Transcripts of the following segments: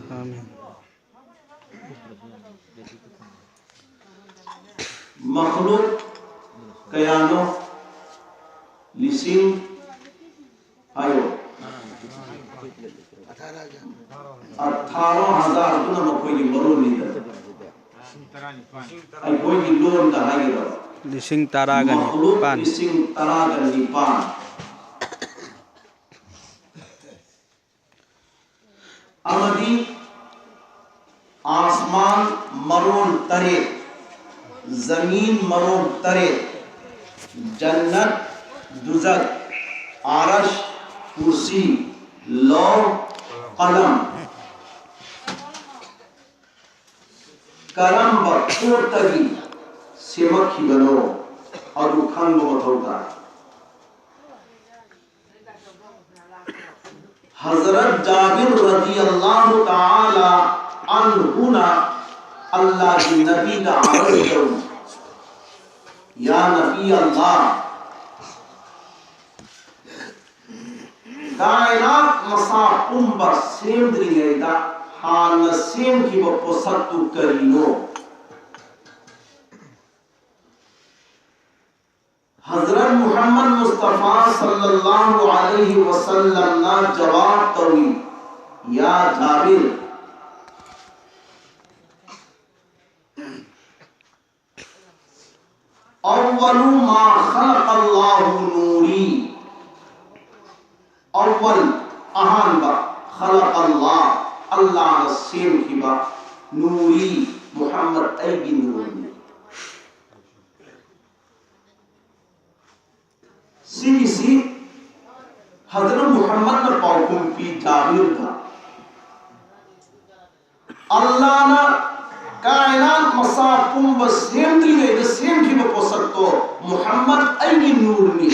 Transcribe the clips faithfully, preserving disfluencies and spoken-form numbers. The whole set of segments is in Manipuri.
Amin. Makhluk ꯀꯌꯥꯅꯣ? ꯂꯤꯁꯤꯡ, ꯍꯥꯏꯌꯣ꯫ ꯑꯊꯥꯔꯣ ꯍꯖꯥꯔꯗꯨꯅ ꯃꯈꯣꯏꯒꯤ ꯃꯔꯣꯜꯅꯤꯗꯅ꯫ ꯑꯩꯈꯣꯏꯒꯤ ꯂꯣꯟꯗ ꯍꯥꯏꯒꯗꯕ꯫ ꯂꯤꯁꯤꯡ ꯇꯔꯥꯒ ꯃꯈꯂꯨꯛ ꯅꯤꯄꯥꯟ꯫ ꯂꯤꯁꯤꯡ ꯇꯔꯥꯒ ꯅꯤꯄꯥꯟ꯫ ꯑꯃꯗꯤ ꯑꯥꯁꯃꯥꯟ ꯃꯔꯣꯟ ꯇꯔꯦꯠ, ꯖꯃꯤꯟ ꯃꯔꯣꯟ ꯇꯔꯦꯠ, ꯖꯟꯅꯠ, ꯗꯨꯖꯛ, ꯑꯥꯔꯁ, ꯀꯨꯔꯁꯤ, ꯂꯧ, ꯀꯂꯝ꯫ ꯀꯔꯝꯕ ꯄꯣꯠꯇꯒꯤ ꯁꯦꯝꯃꯛꯈꯤꯕꯅꯣ, ꯑꯗꯨ ꯈꯪꯕ ꯃꯊꯧ ꯇꯥꯏ꯫ ꯍꯖꯔꯠ ꯖꯥꯕꯤꯔ ꯔꯗꯤꯌꯜꯂꯥꯍꯨ ꯇꯥꯂꯥ ꯑꯟꯍꯨꯅ ꯑꯜꯂꯥꯍꯒꯤ ꯅꯕꯤꯗ ꯑꯔꯖ ꯇꯧꯏ, "ꯌꯥ ꯅꯕꯤ ꯑꯜꯂꯥꯍ, ꯀꯥꯏꯅꯥꯠ ꯃꯁꯥ ꯄꯨꯝꯕ ꯁꯦꯝꯗ꯭ꯔꯤꯉꯩꯗ ꯍꯥꯟꯅ ꯁꯦꯝꯈꯤꯕ ꯄꯣꯠꯁꯛꯇꯨ ꯀꯔꯤꯅꯣ?" ꯍꯖꯔꯠ ꯃꯨꯍꯝꯃꯗ ꯃꯨꯁꯇꯐꯥ ꯁꯜꯂꯜꯂꯥꯍꯨ ꯑꯂꯩꯍꯤ ꯋꯁꯜꯂꯝꯅ ꯖꯋꯥꯕ ꯇꯧꯏ, "ꯌꯥ ꯖꯥꯕꯤꯔ, ꯑꯧꯋꯂꯨ ꯃꯥ ꯈꯂꯀꯜꯂꯥꯍꯨ ꯅꯨꯔꯤ, ꯑꯧꯋꯜ, ꯑꯍꯥꯟꯕ, ꯈꯂꯀꯜꯂꯥꯍ, ꯑꯜꯂꯥꯍꯅ ꯁꯦꯝꯈꯤꯕ, ꯅꯨꯔꯤ, ꯃꯨꯍꯝꯃꯗ, ꯑꯩꯒꯤ ꯅꯨꯔꯅꯤ"꯫ ꯁꯤꯒꯤꯁꯤ ꯍꯖꯔꯠ ꯃꯨꯍꯝꯃꯗꯅ ꯄꯥꯎꯈꯨꯝ ꯄꯤ ꯖꯥꯕꯤꯔꯗ, "ꯑꯜꯂꯥꯍꯅ ꯀꯥꯏꯅꯥꯠ ꯃꯁꯥ ꯄꯨꯝꯕ ꯁꯦꯝꯗ꯭ꯔꯤꯉꯩꯗ ꯁꯦꯝꯈꯤꯕ ꯄꯣꯠꯁꯛꯇꯣ, ꯃꯨꯍꯝꯃꯗ, ꯑꯩꯒꯤ ꯅꯨꯔꯅꯤ"꯫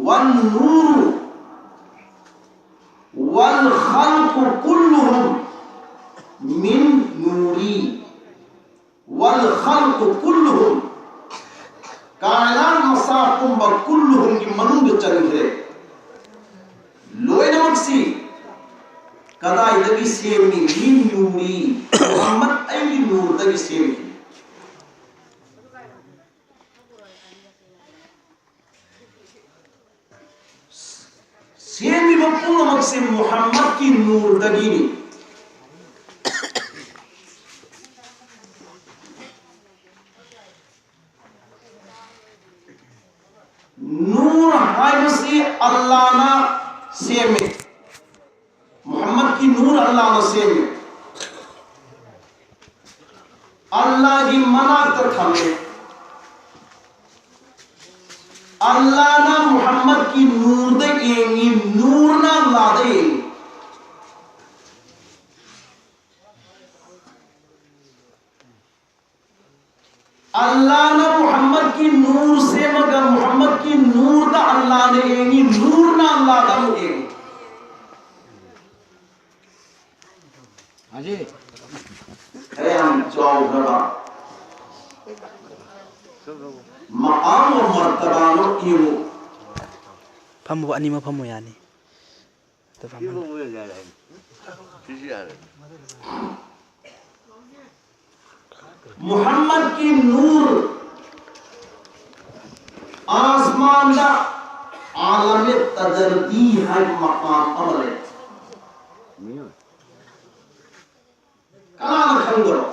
"ꯋꯟ ꯅꯨꯔꯨ ꯋꯜ ꯈꯜꯀꯨ ꯀꯨꯜꯂꯨꯍꯨꯝ ꯃꯤꯟ ꯅꯨꯔꯤ"꯫ "ꯋꯜ ꯈꯜꯀꯨ ꯀꯨꯜꯂꯨꯍꯨꯝ"꯫ ꯀꯥꯏꯅꯥꯠ ꯃꯁꯥ ꯄꯨꯝꯕ "ꯀꯨꯜꯂꯨꯍꯨꯝꯒꯤ" ꯃꯅꯨꯡꯗ ꯆꯟꯈ꯭ꯔꯦ꯫ ꯀꯗꯥꯏꯗꯒꯤ ꯁꯦꯝꯃꯤ? ꯃꯤꯟ ꯅꯨꯔꯤ꯫ ꯃꯨꯍꯝꯃꯗ ꯑꯩꯒꯤ ꯅꯨꯔꯗꯒꯤ ꯁꯦꯝꯃꯤ꯫ ꯁꯦꯝꯃꯤꯕ ꯄꯨꯝꯅꯃꯛꯁꯦ ꯃꯨꯍꯝꯃꯗꯀꯤ ꯅꯨꯔꯗꯒꯤꯅꯤ꯫ ꯅꯨꯔ ꯍꯥꯏꯕꯁꯤ ꯑꯜꯂꯥꯅ ꯁꯦꯝꯃꯤ꯫ ꯃꯨꯍꯝꯃꯗꯀꯤ ꯅꯨꯔ ꯑꯜꯂꯥꯅ ꯁꯦꯝꯃꯤ꯫ ꯑꯜꯂꯥꯒꯤ ꯃꯅꯥꯛꯇ ꯊꯝꯃꯤ꯫ ꯑꯜꯂꯥꯅ ꯃꯨꯍꯝꯃꯗꯀꯤ ꯅꯨꯔꯗ ꯌꯦꯡꯉꯤ, ꯅꯨꯔꯅ ꯑꯜꯂꯥꯗ ꯌꯦꯡꯉꯤ꯫ ꯑꯜꯂꯥꯅ ꯃꯨꯍꯝꯃꯗꯀꯤ ꯅꯨꯔ ꯁꯦꯝꯃꯒ ꯃꯨꯍꯝꯃꯗꯀꯤ ꯅꯨꯔꯗ ꯑꯜꯂꯥꯅ ꯌꯦꯡꯉꯤ, ꯅꯨꯔꯅ ꯑꯜꯂꯥꯗ ꯑꯃꯨꯛ ꯌꯦꯡꯉꯤ꯫ ꯀꯌꯥꯝ ꯆꯥꯎꯈ꯭ꯔꯕ ꯃꯀꯥꯝ ꯃꯔꯇꯕꯥꯅꯣ ꯌꯦꯡꯉꯨ꯫ ꯐꯝꯃꯨ, ꯑꯅꯤꯃꯛ ꯐꯝꯃꯨ ꯌꯥꯅꯤ꯫ ꯑꯗꯨ ꯐꯝꯃꯨ꯫ ꯃꯨꯍꯝꯃꯗꯀꯤ ꯅꯨꯔ ꯑꯥꯁꯃꯥꯟꯗ ꯑꯥꯂꯝ ꯇꯗꯔꯗꯤ ꯍꯥꯏꯕ ꯃꯀꯥꯝ ꯑꯃ ꯂꯩ꯫ ꯀꯅꯥꯅ ꯈꯪꯗꯕ?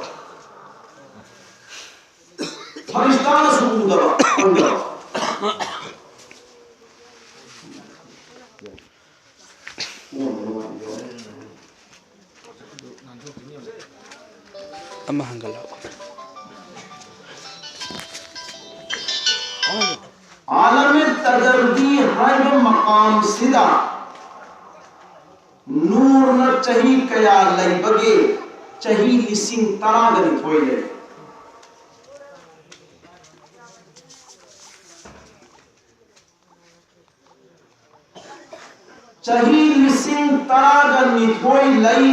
ꯐꯔꯤꯁꯇꯥꯅꯁꯨ ꯎꯗꯕ, ꯈꯪꯗꯕ꯫ ꯑꯃ ꯍꯪꯒꯠꯂꯛꯑꯣ꯫ ꯑꯥꯂꯝ ꯇꯗꯔꯗꯤ ꯍꯥꯏꯕ ꯃꯀꯥꯝꯁꯤꯗ ꯅꯨꯔꯅ ꯆꯍꯤ ꯀꯌꯥ ꯂꯩꯕꯒꯦ? ꯆꯍꯤ ꯂꯤꯁꯤꯡ ꯇꯔꯥꯒ ꯅꯤꯊꯣꯏ ꯂꯩ꯫ ꯆꯍꯤ ꯂꯤꯁꯤꯡ ꯇꯔꯥꯒ ꯅꯤꯊꯣꯏ ꯂꯩ꯫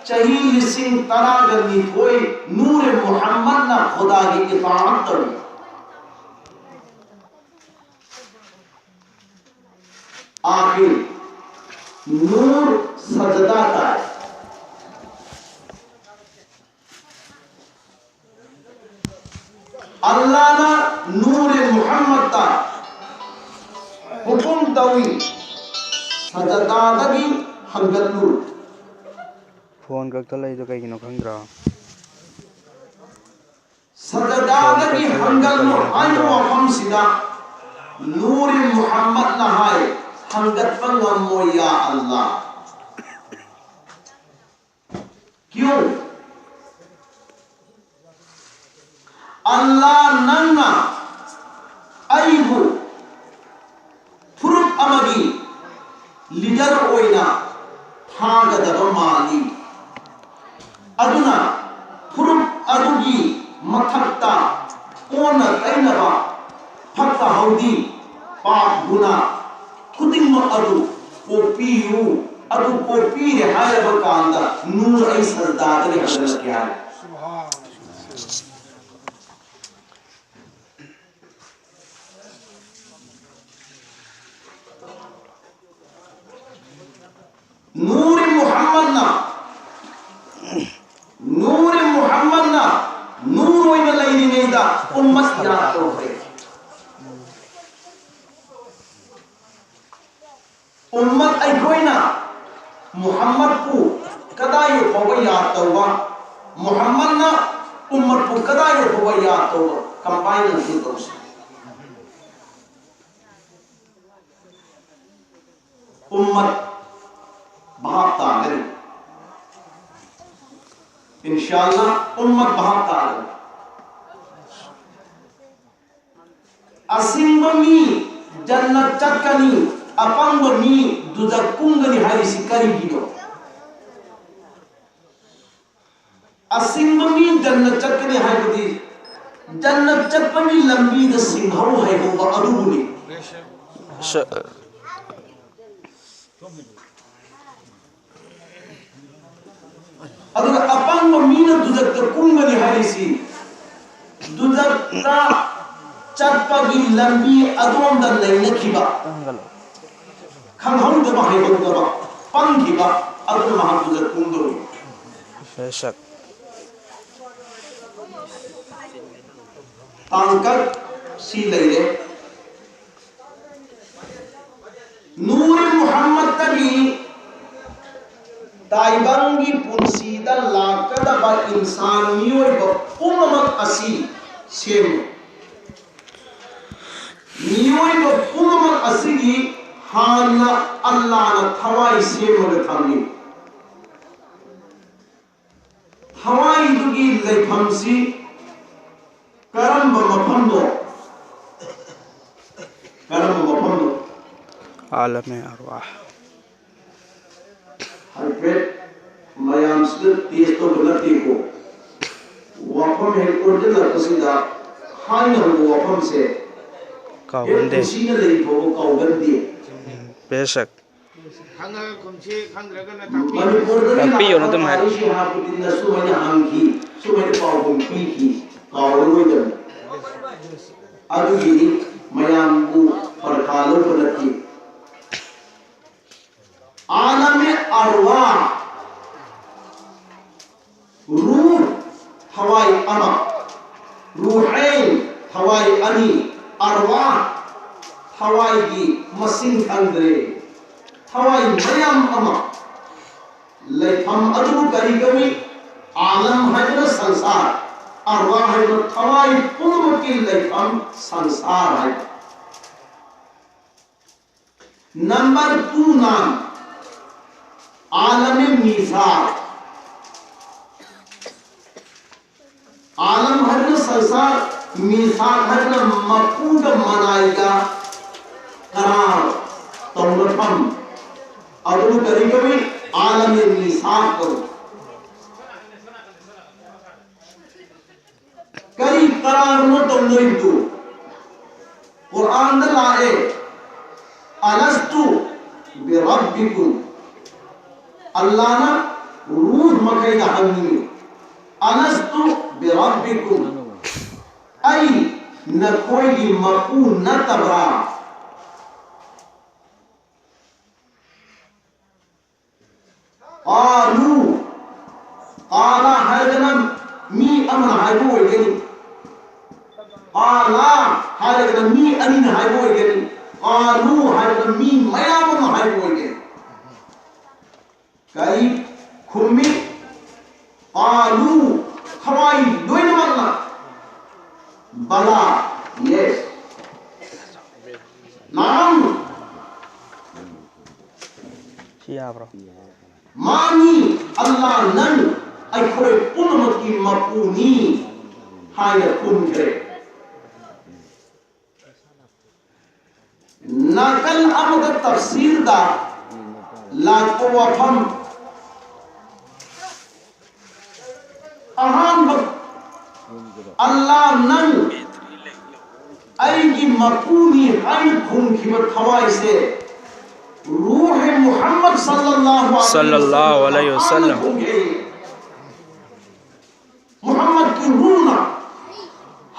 ꯆꯍꯤ ꯂꯤꯁꯤꯡ ꯇꯔꯥꯒ ꯅꯤꯊꯣꯏ ꯅꯨꯔꯦ ꯃꯨꯍꯝꯃꯗꯅ ꯈꯨꯗꯥꯒꯤ ꯏꯇꯥꯑꯠ ꯇꯧꯏ꯫ ꯅꯨꯔ ꯁꯖꯗꯥ ꯇꯥꯏ꯫ ꯍꯨꯀꯨꯝ ꯇꯧꯏ, ꯁꯖꯗꯥꯗꯒꯤ ꯍꯟꯒꯠꯂꯨ꯫ ꯐꯣꯟ ꯀꯛꯊꯠꯂꯛꯏꯗꯣ ꯀꯩꯒꯤꯅꯣ ꯈꯪꯗ꯭ꯔꯣ? ꯁꯖꯗꯥꯗꯒꯤ ꯍꯟꯒꯠꯂꯨ ꯍꯥꯏꯕ ꯋꯥꯐꯝꯁꯤꯗ ꯅꯨꯔꯤ ꯃꯨꯍꯝꯃꯗꯅ ꯍꯥꯏ, "ꯍꯟꯒꯠꯄ ꯉꯝꯃꯣꯏ, ꯌꯥ ꯑꯜꯂꯥ"꯫ ꯀ꯭ꯌꯨ? ꯑꯜꯂꯥ, ꯅꯪꯅ ꯑꯩꯕꯨ ꯐꯨꯔꯨꯞ ꯑꯃꯒꯤ ꯂꯤꯗꯔ ꯑꯣꯏꯅ ꯊꯥꯒꯗꯕ ꯃꯥꯜꯂꯤ꯫ ꯑꯗꯨꯅ ꯐꯨꯔꯨꯞ ꯑꯗꯨꯒꯤ ꯃꯊꯛꯇ ꯑꯣꯟꯅ ꯇꯩꯅꯕ ꯐꯠꯇ ꯍꯥꯎꯗꯤ, ꯄꯥꯞ ꯒꯨꯅꯥ ꯈꯨꯗꯤꯡꯃꯛ ꯑꯗꯨ ꯀꯣꯛꯄꯤꯌꯨ꯫ ꯑꯗꯨ ꯀꯣꯛꯄꯤꯔꯦ ꯍꯥꯏꯔꯕ ꯀꯥꯟꯗ ꯅꯨꯔ ꯑꯩ ꯁꯖꯗꯥꯗꯒꯤ ꯍꯟꯒꯠꯂꯛꯀꯦ ꯍꯥꯏ꯫ ꯅꯨꯔꯤ ꯃꯨꯍꯝꯃꯗꯅ, ꯅꯨꯔꯤ ꯃꯨꯍꯝꯃꯗꯅ ꯅꯨꯔ ꯑꯣꯏꯅ ꯂꯩꯔꯤꯉꯩꯗ ꯎꯝꯃꯠ ꯌꯥꯗ ꯇꯧꯈ꯭ꯔꯦ꯫ ꯎꯝꯃꯠ ꯑꯩꯈꯣꯏꯅ ꯃꯨꯍꯝꯃꯠꯄꯨ ꯀꯗꯥꯏ ꯐꯥꯎꯕ ꯌꯥꯗ ꯇꯧꯕ, ꯃꯨꯍꯝꯃꯗꯅ ꯎꯝꯃꯠꯄꯨ ꯀꯗꯥꯏ ꯐꯥꯎꯕ ꯌꯥꯗ ꯇꯧꯕ, ꯀꯝꯕꯥꯏꯟ ꯑꯗꯨ ꯇꯧꯁꯤ꯫ ꯎꯝꯃꯠ ꯚꯥꯞ ꯇꯥꯒꯅꯤ꯫ ꯏꯟꯁꯥ ꯑꯜꯂꯥ, ꯎꯝꯃꯠ ꯚꯥꯞ ꯇꯥꯒꯅꯤ꯫ ꯑꯁꯤꯡꯕ ꯃꯤ ꯖꯟꯅꯠ ꯆꯠꯀꯅꯤ, ꯑꯄꯪꯕ ꯃꯤ ꯗꯨꯖꯈ ꯀꯨꯝꯒꯅꯤ ꯍꯥꯏꯔꯤꯁꯤ ꯀꯔꯤꯒꯤꯅꯣ? ꯑꯁꯤꯡꯕ ꯃꯤ ꯖꯟꯅꯠ ꯆꯠꯀꯅꯤ ꯍꯥꯏꯕꯗꯤ ꯖꯟꯅꯠ ꯆꯠꯄꯒꯤ ꯂꯝꯕꯤꯗ ꯁꯤꯡꯍꯧ ꯍꯩꯍꯧꯕ ꯑꯗꯨꯕꯨꯅꯤ꯫ ꯑꯗꯨꯒ ꯑꯄꯪꯕ ꯃꯤꯅ ꯗꯨꯖꯈꯇ ꯀꯨꯝꯒꯅꯤ ꯍꯥꯏꯔꯤꯁꯤ, ꯗꯨꯖꯈꯇ ꯆꯠꯄꯒꯤ ꯂꯝꯕꯤ ꯑꯗꯣꯝꯗ ꯅꯩꯅꯈꯤꯕ, ꯈꯪꯍꯧꯗꯕ, ꯍꯩꯍꯧꯗꯕ, ꯄꯪꯈꯤꯕ, ꯑꯗꯨꯅ ꯃꯍꯥꯛ ꯗꯨꯖꯈꯇ ꯀꯨꯝꯗꯧꯔꯤ꯫ ꯕꯦꯁꯛ꯫ ꯇꯥꯡꯀꯛ ꯁꯤ ꯂꯩꯔꯦ꯫ ꯅꯨꯔ ꯃꯨꯍꯝꯃꯗꯇꯒꯤ ꯇꯥꯏꯕꯪꯒꯤ ꯄꯨꯟꯁꯤꯗ ꯂꯥꯛꯀꯗꯕ ꯏꯟꯁꯥꯟ ꯃꯤꯑꯣꯏꯕ ꯄꯨꯝꯅꯃꯛ ꯑꯁꯤ ꯁꯦꯝꯃꯤ꯫ ꯃꯤꯑꯣꯏꯕ ꯄꯨꯝꯅꯃꯛ ꯑꯁꯤꯒꯤ ꯍꯥꯟꯅ ꯑꯜꯂꯥꯅ ꯊꯋꯥꯏ ꯁꯦꯝꯃꯒ ꯊꯝꯃꯤ꯫ ꯊꯋꯥꯏꯗꯨꯒꯤ ꯂꯩꯐꯝꯁꯤ ꯀꯔꯝꯕ ꯃꯐꯝꯅꯣ? ꯀꯔꯝꯕ ꯃꯐꯝꯅꯣ? عالم ارواح. ꯍꯥꯏꯐꯦꯠ ꯃꯌꯥꯝꯁꯤꯗ ꯇꯦꯁ ꯇꯧꯕ ꯅꯠꯇꯦꯀꯣ꯫ ꯋꯥꯐꯝ ꯍꯦꯛ ꯑꯣꯟꯁꯤꯜꯂꯛꯄꯁꯤꯗ ꯍꯥꯏꯅ ꯍꯧꯕ ꯋꯥꯐꯝꯁꯦ ꯍꯦꯛ ꯀꯥꯎꯒꯟꯗꯦ. ꯄꯨꯟꯁꯤꯅ ꯂꯩꯔꯤ ꯐꯥꯎꯕ ꯀꯥꯎꯒꯟꯗꯦ꯫ ꯎꯝ, ꯕꯦꯁꯛ. ꯈꯪꯉꯒ ꯈꯨꯝꯁꯤ, ꯈꯪꯗ꯭ꯔꯒꯅ ꯇꯥꯛꯄꯤ꯫ ꯃꯅꯤꯄꯨꯔꯗꯒꯤ ꯇꯥꯛꯄꯤꯌꯣꯅ ꯂꯥꯛꯄ ꯑꯗꯨꯝ ꯍꯥꯏ. ꯐꯥꯔꯤꯁ ꯁꯤꯍꯥꯕꯨꯗꯤꯟꯅ ꯁꯨꯃꯥꯏꯅ ꯍꯪꯈꯤ, ꯁꯨꯃꯥꯏꯅ ꯄꯥꯎꯈꯨꯝ ꯄꯤꯈꯤ, ꯀꯥꯎꯔꯔꯣꯏꯗꯕꯅꯤ꯫ ꯑꯗꯨꯒꯤꯗꯤ ꯃꯌꯥꯝꯕꯨ ꯄꯔꯈꯥ ꯂꯧꯕ ꯅꯠꯇꯦ꯫ ꯃꯥꯂꯦꯝꯒꯤ ꯑꯔꯋꯥ, ꯔꯨꯍ, ꯊꯋꯥꯏ ꯑꯃ, ꯔꯨꯍꯥꯏꯟ, ꯊꯋꯥꯏ ꯑꯅꯤ, ꯑꯔꯋꯥ, ꯊꯋꯥꯏꯒꯤ ꯃꯁꯤꯡ ꯈꯪꯗ꯭ꯔꯦ, ꯊꯋꯥꯏ ꯃꯌꯥꯝ ꯑꯃ꯫ ꯂꯩꯐꯝ ꯑꯗꯨꯕꯨ ꯀꯔꯤ ꯀꯧꯏ? ꯃꯥꯂꯦꯝ ꯍꯥꯏꯕꯅ ꯁꯪꯁꯥꯔ, ꯑꯔꯋꯥ ꯍꯥꯏꯕꯅ ꯊꯋꯥꯏ ꯄꯨꯝꯅꯃꯛꯀꯤ ꯂꯩꯐꯝ, ꯁꯪꯁꯥꯔ ꯍꯥꯏꯕ꯫ ꯅꯝꯕꯔ ꯇꯨꯅ ꯃꯥꯂꯦꯝꯒꯤ ꯃꯤꯁꯥꯛ꯫ ꯃꯥꯂꯦꯝ ꯍꯥꯏꯕꯅ ꯁꯪꯁꯥꯔ, ꯃꯤꯁꯥꯛ ꯍꯥꯏꯕꯅ ꯃꯄꯨꯒ ꯃꯅꯥꯏꯒ ꯀꯔꯥꯔ ꯇꯧꯅꯐꯝ꯫ ꯑꯗꯨꯕꯨ ꯀꯔꯤ ꯀꯧꯏ? ꯃꯥꯂꯦꯝꯒꯤ ꯃꯤꯁꯥꯛ ꯀꯧꯏ꯫ ꯀꯔꯤ ꯀꯔꯥꯔꯅꯣ ꯇꯧꯅꯔꯤꯕꯗꯨ? ꯀꯨꯔꯥꯟꯗ ꯂꯥꯛꯑꯦ, "ꯑꯂꯁꯇꯨ ꯕꯤꯔꯕꯤꯀꯨꯝ"꯫ ꯑꯜꯂꯥꯅ ꯔꯨꯍ ꯃꯈꯩꯗ ꯍꯪꯉꯤ, "ꯑꯂꯁꯇꯨ ꯕꯤꯔꯕꯤꯀꯨꯝ"꯫ ꯑꯩ ꯅꯈꯣꯏꯒꯤ ꯃꯄꯨ ꯅꯠꯇꯕ꯭ꯔꯥ? ꯀꯥꯂꯨ꯫ ꯀꯥꯂꯥ ꯍꯥꯏꯔꯒꯅ ꯃꯤ ꯑꯃꯅ ꯍꯥꯏꯕ ꯑꯣꯏꯒꯅꯤ꯫ ꯀꯥꯂꯥ ꯍꯥꯏꯔꯒꯅ ꯃꯤ ꯑꯅꯤꯅ ꯍꯥꯏꯕ ꯑꯣꯏꯒꯅꯤ꯫ ꯀꯥꯂꯨ ꯍꯥꯏꯕꯗ ꯃꯤ ꯃꯌꯥꯝ ꯑꯃ ꯍꯥꯏꯕ ꯑꯣꯏꯗꯦ꯫ ꯀꯔꯤ ꯈꯨꯝꯃꯤ? ꯀꯥꯂꯨ, ꯊꯋꯥꯏ ꯂꯣꯏꯅꯃꯛꯅ꯫ ꯕꯂꯥ, yes꯫ ꯅꯥꯝ꯫ ꯁꯤ ꯌꯥꯕ꯭ꯔꯣ? ꯃꯥꯅꯤ, ꯑꯜꯂꯥ, ꯅꯪ ꯑꯩꯈꯣꯏ ꯄꯨꯝꯅꯃꯛꯀꯤ ꯃꯄꯨꯅꯤ ꯍꯥꯏꯅ ꯈꯨꯝꯈ꯭ꯔꯦ꯫ ꯅꯥꯀꯜ ꯑꯃꯗ ꯇꯐꯁꯤꯔꯗ ꯂꯥꯛꯄ ꯋꯥꯐꯝ, ꯑꯍꯥꯟꯕ, ꯑꯜꯂꯥ, ꯅꯪ ꯑꯩꯒꯤ ꯃꯄꯨꯅꯤ ꯍꯥꯏꯅ ꯈꯨꯝꯈꯤꯕ ꯊꯋꯥꯏꯁꯦ ꯔꯨꯍꯦ ꯃꯨꯍꯝꯃꯗ ꯁꯜꯂꯜꯂꯥꯍꯨ ꯑꯂꯩꯍꯤ ꯁꯜꯂꯜꯂꯥꯍꯨ ꯑꯂꯩꯍꯤ ꯋꯁꯜꯂꯝ꯫ ꯍꯥꯟꯅ ꯈꯨꯝꯈꯤ꯫ ꯃꯨꯍꯝꯃꯗꯀꯤ ꯔꯨꯍꯅ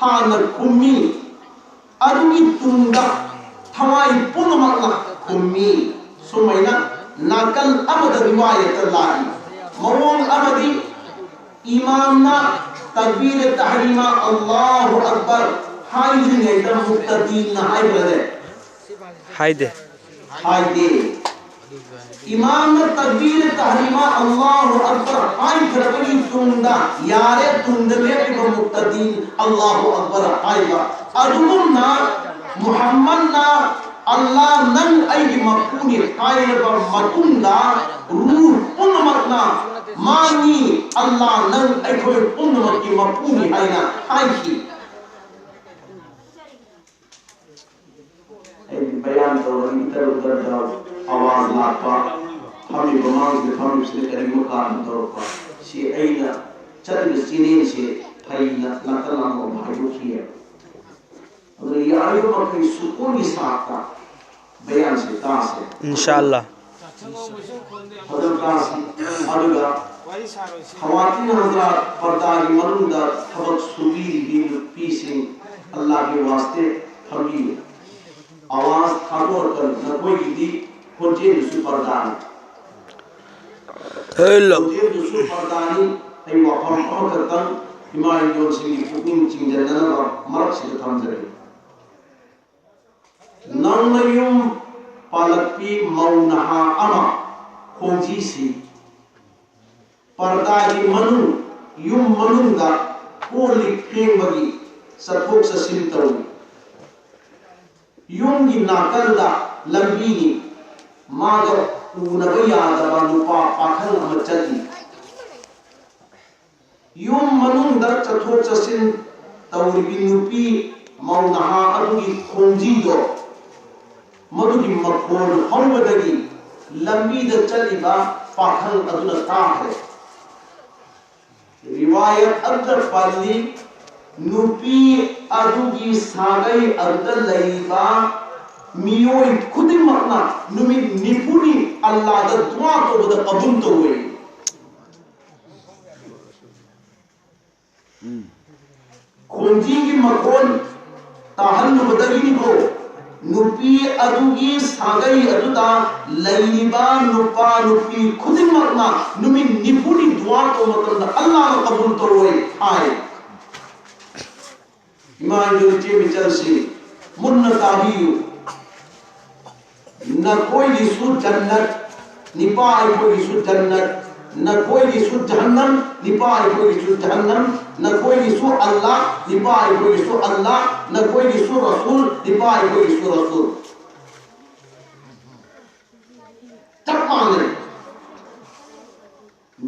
ꯍꯥꯟꯅ ꯈꯨꯝꯃꯤ꯫ ꯑꯗꯨꯒꯤ ꯇꯨꯡꯗ ꯊꯋꯥꯏ ꯄꯨꯝꯅꯃꯛꯅ ꯈꯨꯝꯃꯤ꯫ ꯁꯨꯃꯥꯏꯅ ꯅꯥꯀꯜ ꯑꯃꯗ ꯔꯤꯋꯥꯌꯠꯇ ꯂꯥꯛꯏ꯫ ꯃꯑꯣꯡ ꯑꯃꯗꯤ ꯏꯃꯥꯝꯅ ꯇꯛꯕꯤꯔ ꯇꯍꯔꯤꯃ "ꯑꯜꯂꯥꯍꯨ ꯑꯛꯕꯔ" ꯍꯥꯏꯗ꯭ꯔꯤꯉꯩꯗ ꯃꯨꯛꯇꯗꯤꯟꯅ ꯍꯥꯏꯕ꯭ꯔꯅꯦ? ꯍꯥꯏꯗꯦ꯫ ꯍꯥꯏꯗꯦ꯫ ꯏꯃꯥꯝꯅ ꯇꯛꯕꯤꯔ ꯇꯍꯔꯤꯃ "ꯑꯜꯂꯥꯍꯨ ꯑꯛꯕꯔ" ꯍꯥꯏꯈ꯭ꯔꯕꯒꯤ ꯇꯨꯡꯗ, ꯌꯥꯔꯦ, ꯇꯨꯡꯗ ꯂꯦꯞꯄꯤꯕ ꯃꯨꯛꯇꯗꯤꯟ "ꯑꯜꯂꯥꯍꯨ ꯑꯛꯕꯔ" ꯍꯥꯏꯕ꯫ ꯑꯗꯨꯒꯨꯝꯅ ꯃꯨꯍꯝꯃꯗꯅ "ꯑꯜꯂꯥ, ꯅꯪ ꯑꯩꯒꯤ ꯃꯄꯨꯅꯤ" ꯍꯥꯏꯔꯕ ꯃꯇꯨꯡꯗ, ꯔꯨꯍ ꯄꯨꯝꯅꯃꯛꯅ "ꯃꯥꯅꯤ, ꯑꯜꯂꯥ, ꯅꯪ ꯑꯩꯈꯣꯏ ꯄꯨꯝꯅꯃꯛꯀꯤ ꯃꯄꯨꯅꯤ" ꯍꯥꯏꯅ ꯍꯥꯏꯈꯤ꯫ ꯑꯩꯗꯤ ꯕꯌꯥꯟ ꯇꯧꯔꯗꯤ ꯏꯇꯔ ꯎꯇꯔꯗ ꯑꯋꯥꯖ ꯂꯥꯛꯄ, ꯐꯝꯃꯤꯕ ꯃꯥꯡꯁꯤꯗ ꯐꯝꯃꯤꯕꯁꯤꯅ ꯀꯔꯤꯒꯨꯝꯕ ꯀꯥꯔꯟ ꯇꯧꯔꯛꯄ, ꯁꯤ ꯑꯩꯅ ꯆꯠꯂꯤꯕ ꯆꯦꯅꯦꯜꯁꯦ ꯐꯩꯅ ꯅꯥꯀꯜ ꯑꯃ ꯍꯥꯏꯗꯣꯛꯈꯤꯑꯕ꯫ ꯑꯗꯨꯅ ꯌꯥꯔꯤꯕ ꯃꯈꯩ ꯁꯨꯀꯨꯟꯒꯤ ꯁꯥꯠꯇ ꯕꯌꯥꯟꯁꯦ ꯇꯥꯁꯦ꯫ ꯏꯟꯁꯥ ꯑꯜꯂꯥ꯫ ꯐꯖꯅ ꯇꯥꯁꯤ꯫ ꯑꯗꯨꯒ ꯈꯋꯥꯇꯤꯟ ꯍꯖꯔꯥꯠ, ꯄꯔꯗꯥꯒꯤ ꯃꯅꯨꯡꯗ ꯊꯕꯛ ꯁꯨꯕꯤꯔꯤꯕꯤ ꯅꯨꯄꯤꯁꯤꯡ, ꯑꯜꯂꯥꯍꯒꯤ ꯋꯥꯁꯇꯦ ꯐꯝꯕꯤꯌꯨ꯫ ꯑꯋꯥꯖ ꯊꯥꯗꯣꯛꯑꯒ, ꯅꯈꯣꯏꯒꯤꯗꯤ ꯈꯣꯟꯖꯦꯜꯗꯨꯁꯨ ꯄꯔꯗꯥꯅꯤ꯫ ꯍꯦꯜꯂꯣ꯫ ꯈꯣꯟꯖꯦꯜꯗꯨꯁꯨ ꯄꯔꯗꯥꯅꯤ꯫ ꯑꯩ ꯋꯥꯐꯝ ꯑꯃꯈꯛꯇꯪ ꯏꯃꯥ ꯏꯟꯗꯣꯟꯁꯤꯡꯒꯤ ꯄꯨꯛꯅꯤꯡ ꯆꯤꯡꯁꯤꯟꯅꯅꯕ ꯃꯔꯛꯁꯤꯗ ꯊꯝꯖꯒꯦ꯫ ꯅꯧꯅ ꯌꯨꯝ ꯄꯥꯜꯂꯛꯄꯤ ꯃꯧ ꯅꯍꯥ ꯑꯃ ꯈꯣꯡꯖꯤꯁꯤ ꯄꯔꯗꯥꯒꯤ ꯃꯅꯨꯡ, ꯌꯨꯝ ꯃꯅꯨꯡꯗ ꯀꯣꯜ ꯂꯤꯛ ꯐꯦꯡꯕꯒꯤ ꯆꯠꯊꯣꯛ ꯆꯠꯁꯤꯟ ꯇꯧꯏ꯫ ꯌꯨꯝꯒꯤ ꯅꯥꯀꯟꯗ ꯂꯝꯕꯤꯅꯤ, ꯃꯥꯒ ꯎꯅꯕ ꯌꯥꯗꯕ ꯅꯨꯄꯥ ꯄꯥꯈꯪ ꯑꯃ ꯆꯠꯂꯤ꯫ ꯌꯨꯝ ꯃꯅꯨꯡꯗ ꯆꯠꯊꯣꯛ ꯆꯠꯁꯤꯟ ꯇꯧꯔꯤꯕꯤ ꯅꯨꯄꯤ ꯃꯧ ꯅꯍꯥ ꯑꯗꯨꯒꯤ ꯈꯣꯡꯖꯤꯗꯣ, ꯃꯗꯨꯒꯤ ꯃꯈꯣꯟ ꯍꯧꯕꯗꯒꯤ ꯂꯝꯕꯤꯗ ꯆꯠꯂꯤꯕ ꯄꯥꯈꯪ ꯑꯗꯨꯅ ꯇꯥꯈ꯭ꯔꯦ꯫ ꯔꯤꯋꯥꯌꯠ ꯑꯗꯨꯗ ꯄꯜꯂꯤ, ꯅꯨꯄꯤ ꯑꯗꯨꯒꯤ ꯁꯥꯒꯩ ꯑꯗꯨꯗ ꯂꯩꯔꯤꯕ ꯃꯤꯑꯣꯏ ꯈꯨꯗꯤꯡꯃꯛꯅ ꯅꯨꯃꯤꯠ ꯅꯤꯐꯨꯅꯤ ꯑꯜꯂꯥꯗ ꯗꯨꯋꯥ ꯇꯧꯕꯗ ꯀꯕꯨꯜ ꯇꯧꯋꯦ꯫ ꯈꯣꯟꯖꯤꯒꯤ ꯃꯈꯣꯟ ꯇꯥꯍꯜꯂꯨꯕꯗꯒꯤꯅꯤꯀꯣ, ꯅꯨꯄꯤ ꯑꯗꯨꯒꯤ ꯁꯥꯒꯩ ꯑꯗꯨꯗ ꯂꯩꯔꯤꯕ ꯅꯨꯄꯥ ꯅꯨꯄꯤ ꯈꯨꯗꯤꯡꯃꯛꯅ ꯅꯨꯃꯤꯠ ꯅꯤꯐꯨꯅꯤ ꯗꯨꯋꯥ ꯇꯧꯕ ꯃꯇꯝꯗ ꯑꯜꯂꯥꯅ ꯀꯕꯨꯜ ꯇꯧꯔꯣꯏ ꯍꯥꯏ꯫ ꯏꯃꯥ ꯏꯕꯦꯜ ꯏꯆꯦ ꯏꯆꯜꯁꯤꯡ, ꯃꯨꯟꯅ ꯇꯥꯕꯤꯌꯨ꯫ ꯅꯈꯣꯏꯒꯤꯁꯨ ꯖꯟꯅꯠ, ꯅꯤꯄꯥ ꯑꯩꯈꯣꯏꯒꯤꯁꯨ ꯖꯟꯅꯠ, ꯅꯈꯣꯏꯒꯤꯁꯨ ꯖꯍꯟꯅꯝ, ꯅꯤꯄꯥ ꯑꯩꯈꯣꯏꯒꯤꯁꯨ ꯖꯍꯟꯅꯝ, ꯅꯈꯣꯏꯒꯤꯁꯨ ꯑꯜꯂꯥ, ꯅꯤꯄꯥ ꯑꯩꯈꯣꯏꯒꯤꯁꯨ ꯑꯜꯂꯥ, ꯅꯈꯣꯏꯒꯤꯁꯨ ꯔꯁꯨꯜ, ꯅꯤꯄꯥ ꯑꯩꯈꯣꯏꯒꯤꯁꯨ ꯔꯁꯨꯜ꯫ ꯆꯞ ꯃꯥꯟꯅꯩ꯫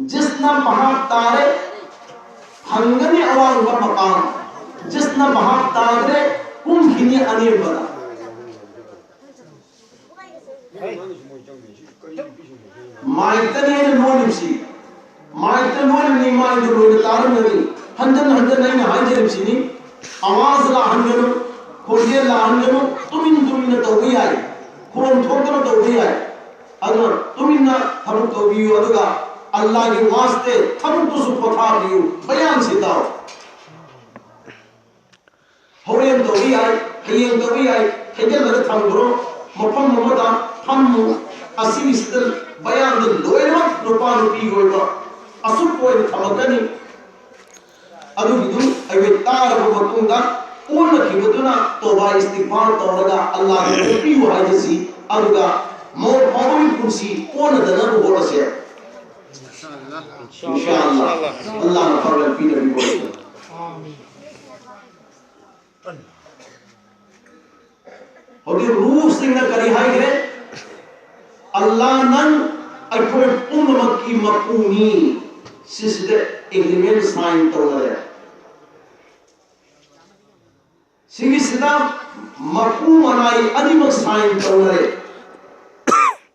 ꯖꯤꯁꯅ ꯚꯥꯞ ꯇꯥꯔꯦ, ꯐꯪꯒꯅꯤ ꯑꯋꯥꯡꯕ ꯃꯄꯥꯝ꯫ ꯖꯤꯁꯅ ꯚꯥꯞ ꯇꯥꯗ꯭ꯔꯦ, ꯀꯨꯝꯈꯤꯅꯤ ꯑꯅꯦꯝꯕꯗ꯫ ꯃꯥꯏꯛꯇꯅꯤ ꯑꯩꯅ ꯂꯣꯜꯂꯤꯕꯁꯤ꯫ ꯃꯥꯏꯛꯇ ꯂꯣꯜꯂꯤꯕꯅꯤ, ꯃꯥꯏꯗ ꯂꯣꯏꯅ ꯇꯥꯔꯝꯒꯅꯤ꯫ ꯍꯟꯖꯟ ꯍꯟꯖꯟ ꯑꯩꯅ ꯍꯥꯏꯖꯔꯤꯕꯁꯤꯅꯤ꯫ ꯑꯋꯥꯖ ꯂꯥꯛꯍꯟꯒꯅꯨ, ꯈꯣꯟꯖꯦꯜ ꯂꯥꯛꯍꯟꯒꯅꯨ, ꯇꯨꯃꯤꯟ ꯇꯨꯃꯤꯟꯅ ꯇꯧꯕ ꯌꯥꯏ, ꯈꯣꯟ ꯊꯣꯛꯇꯅ ꯇꯧꯕ ꯌꯥꯏ꯫ ꯑꯗꯨꯅ ꯇꯨꯃꯤꯟꯅ ꯊꯕꯛ ꯇꯧꯕꯤꯌꯨ, ꯑꯗꯨꯒ ꯑꯜꯂꯥꯒꯤ ꯋꯥꯁꯇꯦ ꯊꯕꯛꯇꯨꯁꯨ ꯄꯣꯊꯥꯕꯤꯌꯨ꯫ ꯕꯌꯥꯟꯁꯤ ꯇꯥꯎ꯫ ꯍꯣꯔꯦꯟ ꯇꯧꯕ ꯌꯥꯏ, ꯍꯌꯦꯡ ꯇꯧꯕ ꯌꯥꯏ, ꯊꯦꯡꯖꯤꯜꯂꯒ ꯊꯝꯈ꯭ꯔꯣ꯫ ꯃꯐꯝ ꯑꯃꯗ ꯐꯝꯃꯨ꯫ ꯑꯁꯤꯒꯤꯁꯤꯗ ꯕꯌꯥꯟꯗ ꯂꯣꯏꯅꯃꯛ ꯅꯨꯄꯥ ꯅꯨꯄꯤꯒꯤ ꯑꯣꯏꯕ ꯑꯁꯨꯛ ꯑꯣꯏꯅ ꯊꯝꯃꯛꯀꯅꯤ꯫ ꯑꯗꯨꯒꯤꯗꯨ ꯑꯩꯈꯣꯏ ꯇꯥꯔꯕ ꯃꯇꯨꯡꯗ ꯀꯣꯟꯅꯈꯤꯕꯗꯨꯅ ꯇꯣꯕꯥ ꯏꯁꯇꯤꯒꯐꯥꯔ ꯇꯧꯔꯒ ꯑꯜꯂꯥꯍꯒꯤ ꯀꯣꯛꯄꯤꯌꯨ ꯍꯥꯏꯕꯁꯤ, ꯑꯗꯨꯒ ꯃꯧ ꯐꯥꯎꯕꯒꯤ ꯄꯨꯟꯁꯤ ꯀꯣꯟꯅꯗꯅꯕ ꯍꯣꯠꯅꯁꯦ꯫ ꯏꯟꯁꯥ ꯑꯜꯂꯥꯍ, ꯑꯜꯂꯥꯍꯅ ꯐꯕ ꯂꯝꯕꯤꯗ ꯄꯤꯕꯤꯔꯛꯀꯅꯤ꯫ ꯍꯧꯖꯤꯛ ꯔꯨꯍꯁꯤꯡꯅ ꯀꯔꯤ ꯍꯥꯏꯈ꯭ꯔꯦ? ꯑꯜꯂꯥꯍ ꯅꯪ ꯑꯩꯈꯣꯏ ꯄꯨꯝꯅꯃꯛꯀꯤ ꯃꯄꯨꯅꯤ꯫ ꯁꯤꯁꯤꯗ ꯑꯦꯒ꯭ꯔꯤꯃꯦꯟ ꯁꯥꯏꯟ ꯇꯧꯅꯔꯦ꯫ ꯁꯤꯒꯤꯁꯤꯗ ꯃꯄꯨ ꯃꯅꯥꯏ ꯑꯅꯤꯃꯛ ꯁꯥꯏꯟ ꯇꯧꯅꯔꯦ꯫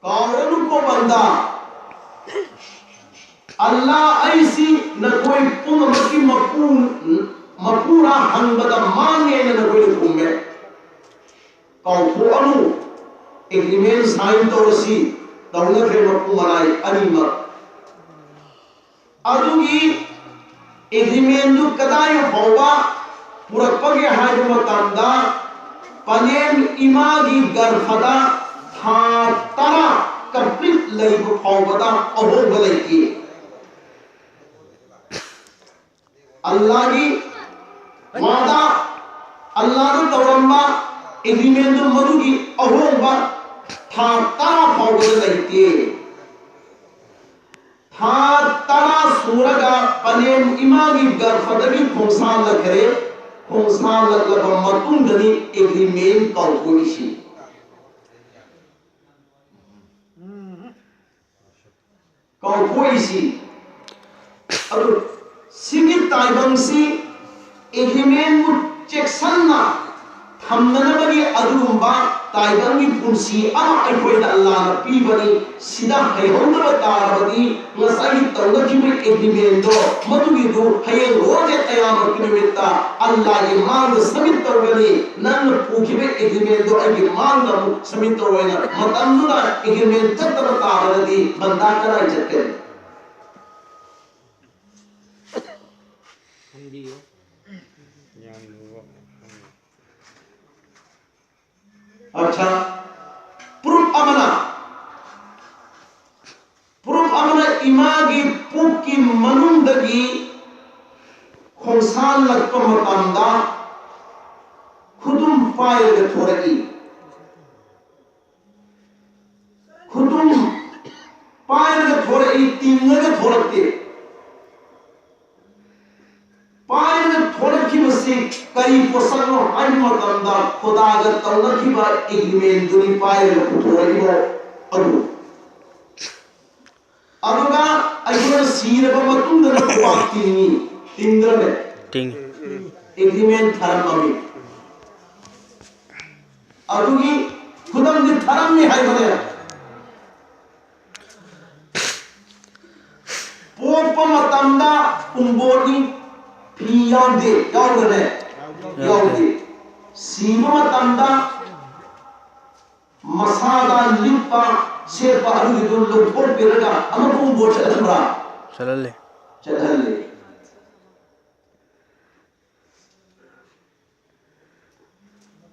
ꯀꯥꯎꯔꯅꯨꯀꯣ ꯕꯟꯗꯥ, ꯑꯜꯂꯥ ꯑꯩꯁꯤ ꯅꯈꯣꯏ ꯄꯨꯝꯅꯃꯛꯀꯤ ꯃꯄꯨ, ꯃꯄꯨꯔꯥ ꯍꯪꯕꯗ ꯃꯥꯅꯦꯅ ꯅꯈꯣꯏꯅ ꯈꯨꯝꯃꯦ꯫ ꯀꯥꯎꯊꯣꯛꯑꯅꯨ, ꯑꯦꯒ꯭ꯔꯤꯃꯦꯟ ꯁꯥꯏꯟ ꯇꯧꯔꯁꯤ ꯇꯧꯅꯈ꯭ꯔꯦ ꯃꯄꯨ ꯃꯅꯥꯏ ꯑꯅꯤꯃꯛ꯫ ꯑꯗꯨꯒꯤ ꯑꯦꯒ꯭ꯔꯤꯃꯦꯟꯗꯨ ꯀꯗꯥꯏ ꯐꯥꯎꯕ ꯄꯨꯔꯛꯄꯒꯦ ꯍꯥꯏꯕ ꯃꯇꯝꯗ, ꯄꯅꯦꯝ ꯏꯃꯥꯒꯤ ꯒꯔꯚꯗ ꯊꯥ ꯇꯔꯥ ꯀꯝꯄ꯭ꯂꯤꯠ ꯂꯩꯕ ꯐꯥꯎꯕꯗ ꯑꯍꯣꯡꯕ ꯂꯩꯇꯦ꯫ ꯑꯜꯂꯥꯒꯤ ꯋꯥꯗꯥ, ꯑꯜꯂꯥꯅ ꯇꯧꯔꯝꯕ ꯑꯦꯒ꯭ꯔꯤꯃꯦꯟꯗꯨ, ꯃꯗꯨꯒꯤ ꯑꯍꯣꯡꯕ ꯊꯥ ꯇꯔꯥ ꯐꯥꯎꯕꯗ ꯂꯩꯇꯦ꯫ ꯊꯥ ꯇꯔꯥ ꯁꯨꯔꯒ ꯄꯅꯦꯝ ꯏꯃꯥꯒꯤ ꯒꯔꯚꯗꯒꯤ ꯈꯣꯡꯁꯥꯜꯂꯛꯈ꯭ꯔꯦ꯫ ꯈꯣꯡꯁꯥꯜꯂꯛꯂꯕ ꯃꯇꯨꯡꯗꯅꯤ ꯑꯦꯒ꯭ꯔꯤꯃꯦꯟ ꯀꯥꯎꯊꯣꯛꯏꯁꯤ꯫ ꯀꯥꯎꯊꯣꯛꯏꯁꯤ꯫ ꯑꯗꯨ ꯁꯤꯒꯤ ꯇꯥꯏꯕꯪꯁꯤ ꯑꯦꯒ꯭ꯔꯤꯃꯦꯟꯕꯨ ꯆꯦꯛꯁꯤꯟꯅ ꯊꯝꯅꯅꯕꯒꯤ ꯑꯗꯨꯒꯨꯝꯕ ꯇꯥꯏꯕꯪꯒꯤ ꯄꯨꯟꯁꯤ ꯑꯃ ꯑꯩꯈꯣꯏꯗ ꯑꯜꯂꯥꯅ ꯄꯤꯕꯅꯤ꯫ ꯁꯤꯗ ꯍꯩꯍꯧꯗꯕ ꯇꯥꯔꯕꯗꯤ, ꯉꯁꯥꯏꯒꯤ ꯇꯧꯅꯈꯤꯕ ꯑꯦꯒ꯭ꯔꯤꯃꯦꯟꯗꯣ, ꯃꯗꯨꯒꯤꯗꯨ ꯍꯌꯦꯡ ꯔꯣꯖꯦ ꯀꯌꯥꯃꯠꯀꯤ ꯅꯨꯃꯤꯠꯇ ꯑꯜꯂꯥꯒꯤ ꯃꯥꯡꯗ ꯁꯃꯤꯠ ꯇꯧꯒꯅꯤ꯫ ꯅꯪꯅ ꯄꯨꯈꯤꯕ ꯑꯦꯒ꯭ꯔꯤꯃꯦꯟꯗꯣ ꯑꯩꯒꯤ ꯃꯥꯡꯗ ꯑꯃꯨꯛ ꯁꯃꯤꯠ ꯇꯧꯔꯣꯏꯅ꯫ ꯃꯇꯝꯗꯨꯗ ꯑꯦꯒ꯭ꯔꯤꯃꯦꯟ ꯆꯠꯇꯕ ꯇꯥꯔꯒꯗꯤ ꯕꯟꯗꯥ ꯀꯗꯥꯏ ꯆꯠꯀꯅꯤ? ꯈꯟꯕꯤꯌꯨ꯫ ꯌꯥꯝ ꯂꯨꯕ ꯋꯥꯐꯝꯅꯤ꯫ ꯑꯠꯆꯥ, ꯄ꯭ꯔꯨꯐ ꯑꯃꯅ, ꯄ꯭ꯔꯨꯐ ꯑꯃꯅ ꯏꯃꯥꯒꯤ ꯄꯨꯛꯀꯤ ꯃꯅꯨꯡꯗꯒꯤ ꯈꯣꯡꯁꯥꯜꯂꯛꯄ ꯃꯇꯝꯗ ꯄꯥꯏꯔꯒ ꯊꯣꯔꯛꯏ꯫ ꯈꯨꯗꯨꯝ ꯄꯥꯏꯔꯒ ꯊꯣꯔꯛꯏ, ꯇꯤꯡꯉꯒ ꯊꯣꯔꯛꯇꯦ꯫ ꯄꯥꯏꯔꯒ ꯊꯣꯔꯛꯈꯤꯕꯁꯤ ꯀꯔꯤ ꯄꯣꯠꯁꯛꯅꯣ ꯍꯥꯏꯕ ꯃꯇꯝꯗ, ꯈꯨꯗꯥꯒ ꯇꯧꯅꯈꯤꯕ ꯑꯦꯒ꯭ꯔꯤꯃꯦꯟꯗꯨꯅꯤ ꯄꯥꯏꯔꯒ ꯄꯨꯊꯣꯔꯛꯏꯕ ꯑꯗꯨ꯫ ꯑꯗꯨꯒ ꯑꯩꯈꯣꯏꯅ ꯁꯤꯔꯕ ꯃꯇꯨꯡꯗꯅ ꯈꯨꯕꯥꯛ ꯇꯤꯡꯉꯤ, ꯇꯤꯡꯗ꯭ꯔꯅꯦ? ꯇꯤꯡꯉꯤ꯫ ꯑꯦꯒ꯭ꯔꯤꯃꯦꯟ ꯊꯥꯔꯝꯃꯤ꯫ ꯑꯗꯨꯒꯤ ꯈꯨꯗꯝꯗꯤ ꯊꯥꯔꯝꯃꯤ ꯍꯥꯏꯕꯅꯦ꯫ ꯄꯣꯛꯄ ꯃꯇꯝꯗ ꯎꯝꯕꯣꯠꯅꯤ, ꯐꯤ ꯌꯥꯎꯗꯦ, ꯌꯥꯎꯗ꯭ꯔꯅꯦ? ꯌꯥꯎꯗꯦ꯫ ꯁꯤꯕ ꯃꯇꯝꯗ ꯃꯁꯥꯗ ꯂꯤꯠꯄ ꯁꯦꯠꯄ ꯑꯗꯨꯒꯤꯗꯨ ꯂꯧꯊꯣꯛꯄꯤꯔꯒ ꯑꯃꯨꯛ ꯎꯝꯕꯣꯠ ꯆꯠꯍꯟꯕ꯭ꯔꯥ? ꯆꯠꯍꯜꯂꯦ꯫ ꯆꯠꯍꯜꯂꯦ꯫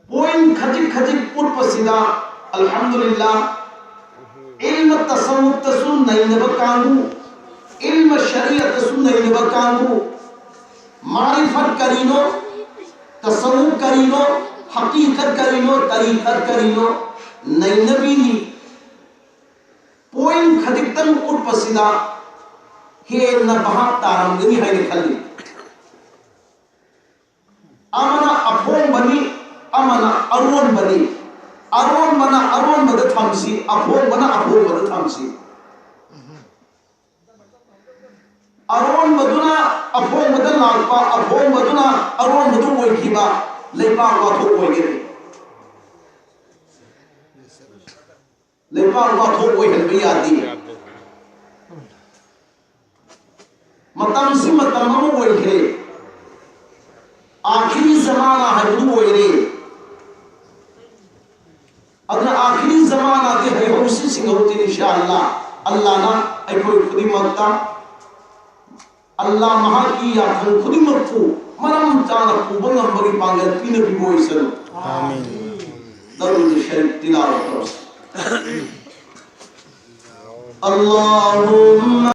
ꯄꯣꯏꯟ ꯈꯖꯤꯛ ꯈꯖꯤꯛ ꯎꯠꯄꯁꯤꯗ, ꯑꯜꯍꯝꯗꯨꯂꯤꯜꯂꯥ, ꯏꯜꯃ ꯇꯁꯧꯐꯇꯁꯨ ꯅꯩꯅꯕ ꯀꯥꯡꯕꯨ, ꯏꯜꯃ ꯁꯔꯤꯌꯠꯇꯁꯨ ꯅꯩꯅꯕ ꯀꯥꯡꯕꯨ, ꯃꯥꯔꯤꯐꯠ ꯀꯔꯤꯅꯣ, ꯇꯁꯧꯐ ꯀꯔꯤꯅꯣ, ꯍꯀꯤꯀꯠ ꯀꯔꯤꯅꯣ, ꯇꯔꯤꯀꯠ ꯀꯔꯤꯅꯣ ꯅꯩꯅꯕꯤꯔꯤ꯫ ꯄꯣꯏꯟ ꯈꯖꯤꯛꯇꯪ ꯎꯠꯄꯁꯤꯗ ꯍꯦꯟꯅ ꯚꯥꯞ ꯇꯥꯔꯝꯒꯅꯤ ꯍꯥꯏꯅ ꯈꯜꯂꯤ꯫ ꯑꯃꯅ ꯑꯐꯣꯡꯕꯅꯤ, ꯑꯃꯅ ꯑꯔꯣꯟꯕꯅꯤ꯫ ꯑꯔꯣꯟꯕꯅ ꯑꯔꯣꯟꯕꯗ ꯊꯝꯁꯤ, ꯑꯐꯣꯡꯕꯅ ꯑꯐꯣꯡꯕꯗ ꯊꯝꯁꯤ꯫ ꯑꯔꯣꯟꯕꯗꯨꯅ ꯑꯐꯣꯡꯕꯗ ꯂꯥꯛꯄ, ꯑꯐꯣꯡꯕꯗꯨꯅ ꯑꯔꯣꯟꯕꯗꯨ ꯑꯣꯏꯈꯤꯕ, ꯂꯩꯕꯥꯛ ꯋꯥꯊꯣꯛ ꯑꯣꯏꯒꯅꯤ꯫ ꯂꯩꯕꯥꯛ ꯋꯥꯊꯣꯛ ꯑꯣꯏꯍꯟꯕ ꯌꯥꯗꯦ꯫ ꯃꯇꯝꯁꯤ ꯃꯇꯝ ꯑꯃ ꯑꯣꯏꯈ꯭ꯔꯦ꯫ ꯑꯥꯈꯤꯔꯤ ꯖꯃꯥꯅꯥ ꯍꯥꯏꯕꯗꯨ ꯑꯣꯏꯔꯦ꯫ ꯑꯗꯨꯅ ꯑꯥꯈꯤꯔꯤ ꯖꯃꯥꯅꯥꯗꯤ ꯍꯩꯍꯧꯁꯤ ꯁꯤꯡꯍꯧꯁꯤ ꯏꯟꯁꯥ ꯑꯜꯂꯥ꯫ ꯑꯜꯂꯥꯅ ꯑꯩꯈꯣꯏ ꯈꯨꯗꯤꯡꯃꯛꯇ, ꯑꯜꯂꯥ ꯃꯍꯥꯛꯀꯤ ꯌꯥꯊꯪ ꯈꯨꯗꯤꯡꯃꯛꯄꯨ ꯃꯔꯝ ꯆꯥꯅ ꯄꯨꯕ ꯉꯝꯕꯒꯤ ꯄꯥꯡꯒꯜ ꯄꯤꯅꯕꯤꯕ ꯑꯣꯏꯁꯅꯨ꯫ ꯗꯔꯨꯗ ꯁꯔꯤꯐ ꯇꯤꯂꯥꯋꯠ ꯇꯧꯁꯤ꯫ اللهم